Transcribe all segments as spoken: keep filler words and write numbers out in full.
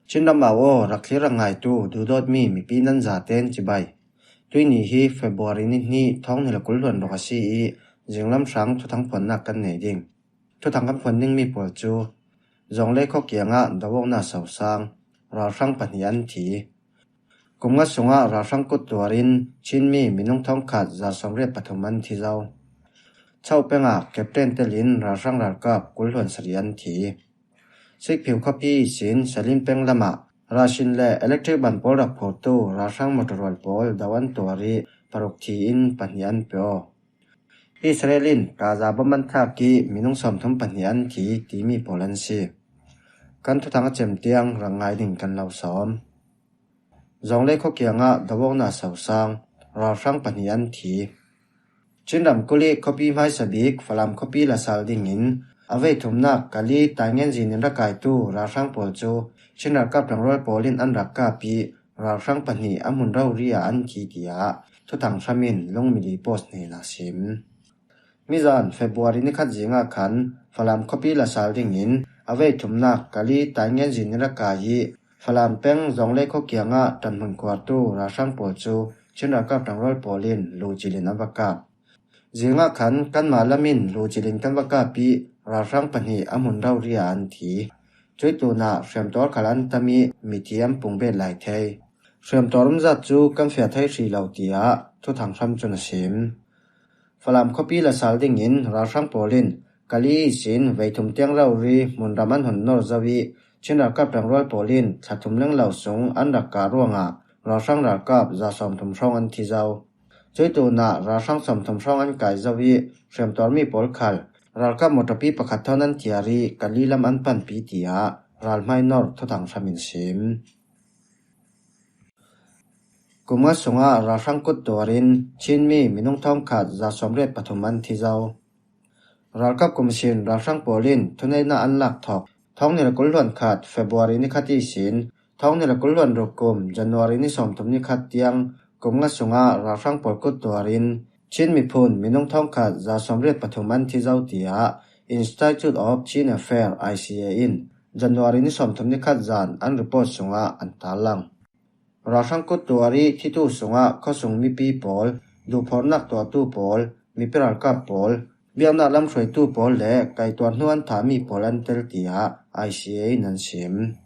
Chin ram au aw, rak thlir rak ngaitu, duhdawtmi mipi nan zaten cibai. Tuini hi February ni hnih, thawng hnih le kul hluan ruk a si i, zinglam hrang thuthang phuannak kan nei ding. Thuthang kan phuan dingmi pawl cu, Zawnglei khua kiangah do awknak sosang, ralhrang pahnih an thi. Kum nga sungah ralhrang kut tuarin Chinmi minung thawngkhat za sawmriat pathum an thi zo. Chau pengah captain telin ralhrang ralkap kul hluan sarih an thi. Sikphiu khuapi ihsin Salim peng lamah rasin le electric ban pawl rak phurtu ralhrang motor rual pawl do an tuar i paruk thi in pahnih an pe aw. Israel in Gaza bom an thlak i minung sawmthum pahnih an thi timi pawl an si. Kan thuthang a cem tiang rak ngai ding kan lo sawm. Zawnglei khua kiangah do awknak sosang, ralhrang pahnih an thi. Chin ramkulh i khuapi hmaisa bik Falam khuapi la sal dingin a vei thumnak Kali Taingen zinin rak kaitu ralhrang pawl cu Chin ralkap ṭangrual pawl in an rak kap i ralhrang pahnih a hmun rori ah an thi, tiah thuthang hram in Lungmili Post hnen ah sim. Mizan February ni khat zingah khan Falam khuapi la sal dingin a vei thumnak Kali Taingen zinin rak kai i Falam peng Zawnglei khua kiangah ṭanhmun khuartu ralhrang pawl cu Chin ralkap ṭangrual pawl in lu cilin an va kap. Zingah khan kanmah lam in lu cilin kan va kap i ralhrang pahnih a hmun rori ah an thi. Cuih tlunah hriamtuar khal an tam i mithi an pung bet lai thei. Hriamtuar umzat cu kan fiah thei hrih lo, tiah thuthang hram cun a sim. Falam khuapi la sal dingin ralhrang pawl in Kali ihsin vei thum tiang rori hmunram an hun nor zo i Chin ralkap ṭangrual pawl in thla thum lenglo sung an rak kah ruangah ralhrang ralkap za sawmthum hrawng an thi zo. Cuih tlunah ralhrang sawmthum hrawng an kai zo i hriamtuarmi pawl khal ralkap mawṭapi pakhat thawn an thiar i Kali lam an panpi, tiah ralhmai nor thuthang hram in sim. Kum nga sungah ralhrang kut tuarin Chinmi minung thawngkhat za sawmriat pathum an thi zo. Ralkap Kum sin ralhrang pawl in thuneihnak an lak thawk. Thawng hnih le kul hluan khat February ni khat ihsin thawng hnih le kul hluan ruk kum January ni sawmthum ni khat tiang kum nga sungah ralhrang pawl kut tuarin Chin miphun minung thawngkhat za sawmriat pathum an thi zo, tiah Institute of Chin Affairs, I C A, in January ni sawmthum ni khat zan an report sungah an tarlang. Ralhrang kut tuar i thitu sungah khuasung mipi pawl, duhphornak tuahtu pawl, mipi ralkap pawl, biaknak lam hruaitu pawl le kaihtuah hnu an thahmi pawl an tel, tiah I C A in an sim.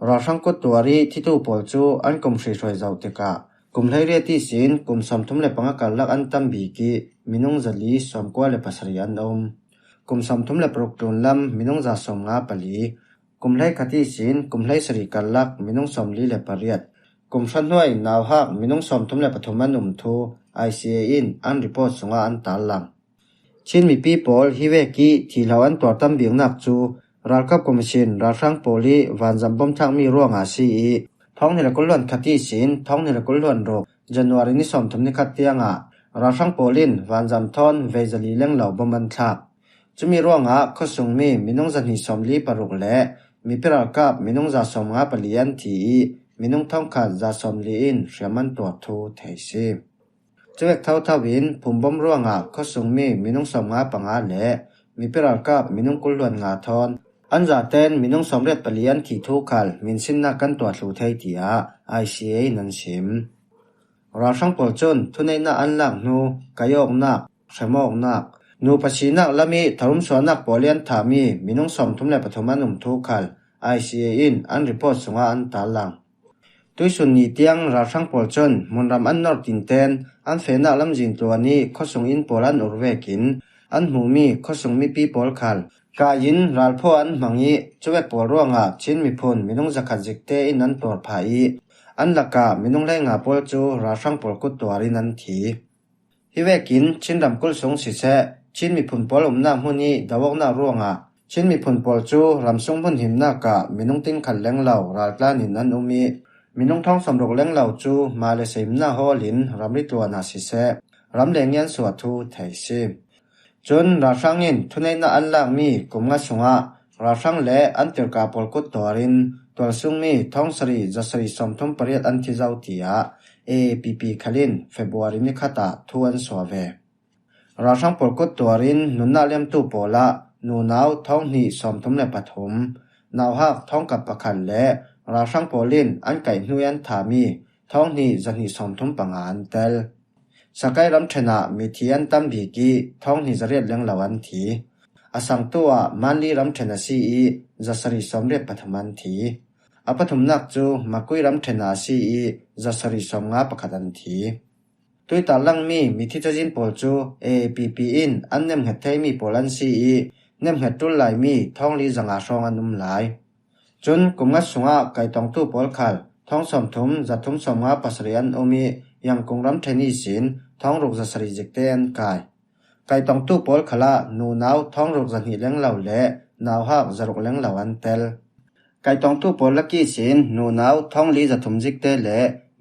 Ralhrang kut tuar i thitu pawl cu an kum hrihruai zoh tikah kum hleiriat ihsin kum sawmthum le panga karlak an tam bik i minung zali sawmkua le pasarih an um. Kum sawmthum le paruk tlunlam minung za sawmnga pali, kum hleikhat ihsin kum hleisarih karlak minung sawmli le pariat, kum hra hnuai nauhak minung sawmthum le pathum an um thu I C A in an report sungah an tarlang. Chin mipi pawl hi vek i thihlo an tuar tam biknak cu ralkap kum sin ralhrang pawl i vanzam bom thlakmi ruangah a si i thawng hnih le kul hluan khat ihsin thawng hnih le kul hluan ruk January ni sawmthum ni khat tiangah ralhrang pawl in vanzam thawn vei zali lenglo bom an thlak. Cumi ruangah khuasungmi minung zahnih sawmli paruk le mipi ralkap minung za sawmnga pali an thi i minung thawngkhat za sawmli in hriam an tuar thu thei si. Cuvek thotho in phumbom ruangah khuasungmi minung sawmnga panga le mipi ralkap minung kul hluan nga thawn an zaten minung sawmriat pali an thi thu khal minsinnak kan tuah thlu thei, tiah I C A in an sim. Ralhrang pawl cun thuneihnak an lak hnu, kaihawknak, hremawknak, nupa sinak lam i tharum suahnak pawl i an thahmi minung sawmthum le pathum an um thu khal I C A in an report sungah an tarlang. Tuisun ni tiang ralhrang pawl cun hmunram an nor tinten an fehnak lamzin tluan i khuasung inn pawl an ur vekin an hmuhmi khuasung mipi pawl khal kai in ralphaw an hmang i cuvek pawl ruangah Chin miphun minung zakhat zikte in an tuar phah i an lakah minung hleinga pawl cu ralhrang pawl kut tuar in an thi. Hi vekin Chin ramkulh sung siseh, Chin miphun pawl umnak hmun i do awknak ruangah Chin miphun pawl cu ramsung hmun himnak ah minung tingkhat lenglo raltlan in an um i minung thawng sawmruk lenglo cu mah le seimnak hawl in ramri tluan ah siseh, ram leng i an suah thu thei si. Cun ralhrang in thuneihnak an lakmi kum nga sungah ralhrang le an tirka pawl kut tuar in tualsungmi thawng sarih za sarih sawmthum pariat an thi zo, tiah A A P P khal in February ni khat ah thu an suah ve. Ralhrang pawl kut tuar in nunnak liamtu pawl ah nunau thawng hnih sawmthum le pathum, nauhak thawngkhat pakhat le ralhrang pawl in an kaih hnu i an tha mi thawng hnih zahnih sawmthum panga an tel. Sakai ramṭhen ah mithi an tam bik i thawng hnih zariat lenglo an thi. A sangtu ah Mandalay ramṭhen a si i zasarih sawmriat pathum an thi. A pathumnak cu Magway ramṭhen ah a si i zasarih sawmnga pakhat an thi. Tuitar langmi mithi cazin pawl cu A A P P in an nemhnget theimi pawl an si i nemhnget ṭul laimi thawng li zanga hrawng an um lai. Cun kum ngat sungah kaitongtu pawl khal thawng sawmthum zathum sawmnga pasarih an um i Yangon ramṭhen ihsin thawng ruk zasarih zikte an kai. Kaitongtu pawl khalah nunau thawng ruk zahnih lenglo le nauhak zaruk lenglo an tel. Kaitongtu pawl lak ihsin nunau thawng li zathum zikte le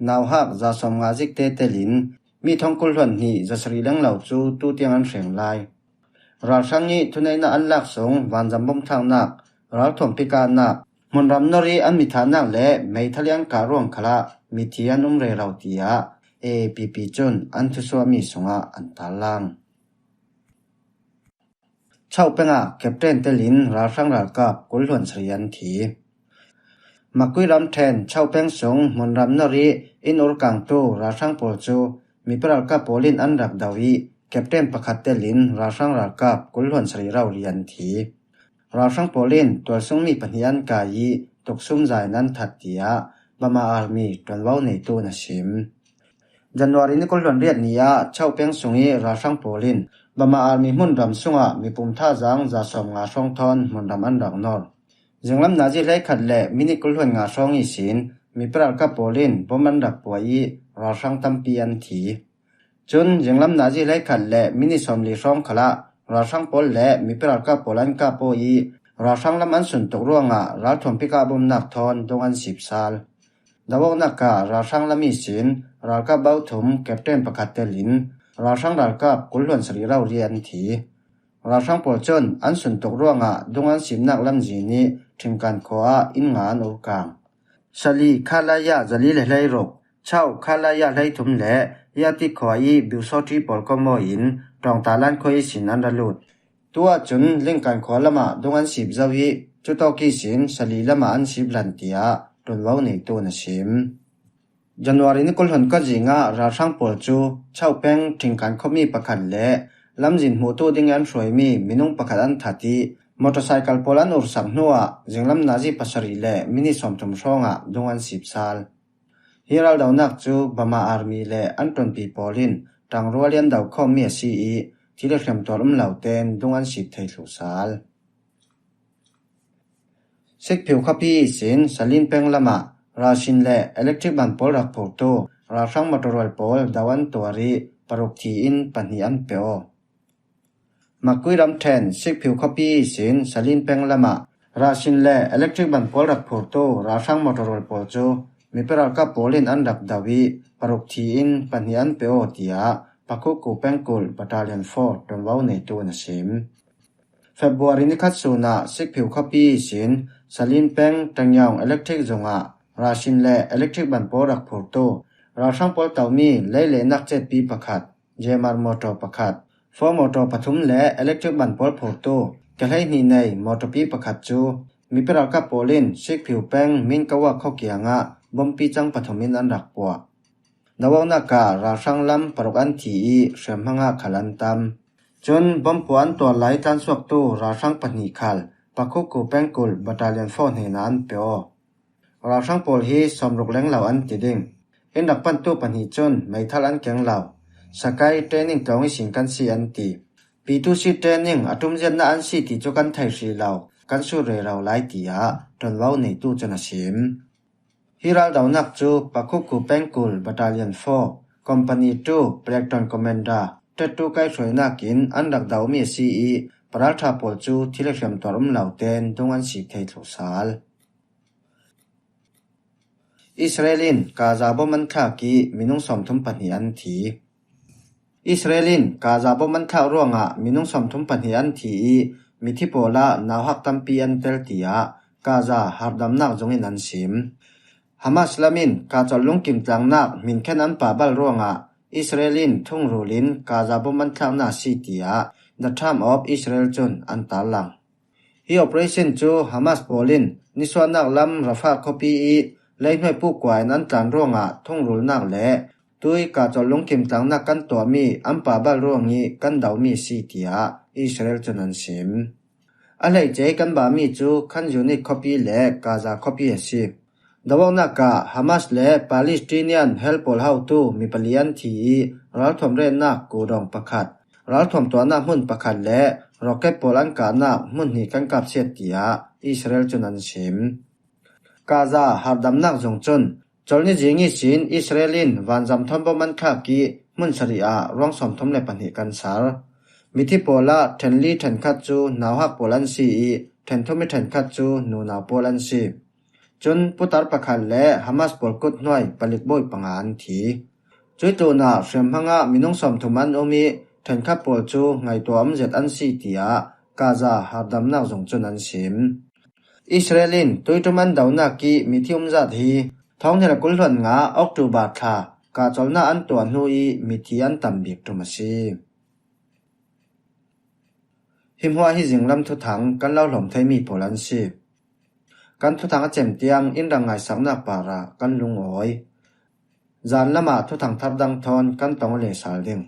nauhak za sawmnga zikte telin mi thawng kul hluan hnih zasarih lenglo cu tutiang an hreng lai. Ralhrang i thuneihna an lak sung vanzam bom thlaknak, ralthuam pikahnak, hmunram nor i an mithahnak le meithal i an kah ruang khalah mithi an um rero, tiah A A P P cun an thusuahmi sungah an tarlang. Chau peng ah captain telin ralhrang ralkap kul hluan sarih an thi. Magway ramṭhen Chau peng sung hmunram nor i in urkangtu ralhrang pawl cu mipi ralkap pawl in an rak do i captain pakhat telin ralhrang ralkap kul hluan sarih rori an thi. Ralhrang pawl in tualsungmi pahnih an kai i tuksum za in an that, tiah Burma Army ṭuanvo neitu in a sim. January ni kul hluan riat ni ah Chau peng sung i ralhrang pawl in Burma Army hmunram sungah mipum thazaang za sawmnga hrawng thawn hmunram an rak nor. Zinglam nazi hleikhat le minit kul hluan nga hrawng ihsin mipi ralkap pawl in bom an rak puah i ralhrang tampi an thi. Cun zinglam nazi hleikhat le minit sawmli hrawng khalah ralhrang pawl le mipi ralkap pawl an kap aw i ralhrang lam an suntuk ruangah ralthuam pikah bomnak thawn dung an sip sal. Dawoknak ah ralhrang lam ihsin ralkap bothum captain pakhat telin ralhrang ralkap kul hluan sarih rori an thi. Ralhrang pawl cun an suntuk ruangah dung an sipnak lamzin i Ṭhingkan khua ah inn nga an urkang. Sali khalaya zali le hleiruk, Chau khalaya hleithum le Yati khua i Biusawṭi pawl kawmaw in Ṭawngtalan khua ihsin an ra lut. Tu ahcun Lingkan khua lamah dung an sip zo i cutawk ihsin Sali lamah an sip hlan, tiah ṭuanvo neitu in a sim. January ni kul hluan kua zing ah ralhrang pawl cu Chau peng Ṭhingkan khuami pakhat le lamzin hmuhtu ding i an hruaimi minung pakhat an that i motorcycle pawl an ursak hnuah zinglam nazi pasarih le minit sawmthum hrawngah dung an sip sal. Hi raldonak cu Burma Army le an ṭuanpi pawl in ṭangrual i an dokhawmmi a si i thil i hriamtuar um lo tein dung an sip thei thluh sal. Sikphiu khuapi ihsin Salin peng lamah ralhrin le electric ban pawl rak phurtu ralhrang motor rual pawl do an tuar i paruk thi in pahnih an pe aw. Makui ramṭhen Sikphiu khuapi ihsin Salin peng lamah ralhrin le electric ban pawl rak phurtu ralhrang motor rual pawl cu mipi ralkap pawl in an rak do i paruk thi in pahnih an pe aw, tiah Pakhuku pengkulh Battalion four ṭuanvo neitu in a sim. February ni khat sun ah Sikphiu khuapi ihsin Salin peng Tangyawng electric zung ah ralhrin le electric ban pawl rak phurtu ralhrang pawl tomi lei le nak cetpi pakhat, J M R motor pakhat, Ford motor pathum le electric ban pawl phurtu kehleihnih nei motorpi pakhat cu mipi ralkap pawl in Sikphiu peng Minkawa khua kiangah bompi cang pathum in an rak puah. Dawoknak ah ralhrang lam paruk an thi i hriamhmang ah khal an tam. Cun bompuah an tuar lai tlansuaktu ralhrang pahnih khal Pakhuku pengkulh Battalion four hnenah an pe aw. Ralhrang pawl hi sawmruk lenglo an ti ding. In rak pantu pahnih cun meithal an keng lo. Sakai training tlawng ihsin kan si an ti. P two C training a ṭumziatnak an si ti cu kan thei hrih lo, kan sut rero lai, tiah ṭuanvo neitu cun a sim. Hi raldonak cu Pakhuku pengkulh Battalion four, Company two, Platoon Commander, Ṭettu kaihhruainak in an rak domi a si i paralṭha pawl cu thil a hriamtuar um lo tein dung an sik thei thluh sal. Israel in Gaza bom an thlak i minung sawmthum pahnih an thi. Israel in Gaza bom an thlak ruangah minung sawmthum pahnih an thi i mithi pawl ah nauhak tampi an tel, tiah Gaza harhdamnak zung in an sim. Hamas lam in Gaza lungkim tlangnak hminkhen an pahbal ruangah Israel in thungrul in Gaza bom an thlaknak a si, tiah The Times of Israel cun an tarlang. Hi operation cu Hamas pawl in nisuahnak lam Rafah khuapi i leihnuai pukua in an tlan ruangah thungrulnak le tui kahcolh lungkim tlangnak kan tuahmi an pabal ruang i kan domi a si, tiah Israel cun an sim. A hleice kan bami cu Khan Yunis khuapi le Gaza khuapi a si. Doawknak ah Hamas le Palestinian hell pawl hotu mi pali an thi i ralthuam retnak kudawng pakhat, ralthuam tuahnak hmun pakhat le rocket pawl an kahnak hmun hnih kan kapsiat, tiah Israel cun an sim. Gaza harhdamnak zung cun colhni zing ihsin Israel in vanzam thawn bom an thlak i hmun sarih ah ruang sawmthum le pahnih kan sar. Mithi pawl ah ṭhenli ṭhenkhat cu nauhak pawl an si i ṭhenthum i ṭhenkhat cu nunau pawl an si. Cun putar pakhat le Hamas pawl kut hnuai palik bawi panga an thi. Cuih tlunah hriamhmang ah minung sawmthum an um i ṭhenkhat pawl cu ngaihtuah um zet an si, tiah Gaza harhdamnak zung cun an sim. Israel in tuiṭum an donak i mithi umzat hi thawng hnih le kul hluan nga October thla kahcolhnak an tuah hnu i mithi an tam bik ṭum a si. Hi hmuah hi zinglam thuthang kan lo hlawm theimi pawl an si. Kan thuthang a cem tiang in rak ngaisaknak parah kan lungawi. Zan lamah thuthang thar dang thawn kan tong le sal ding.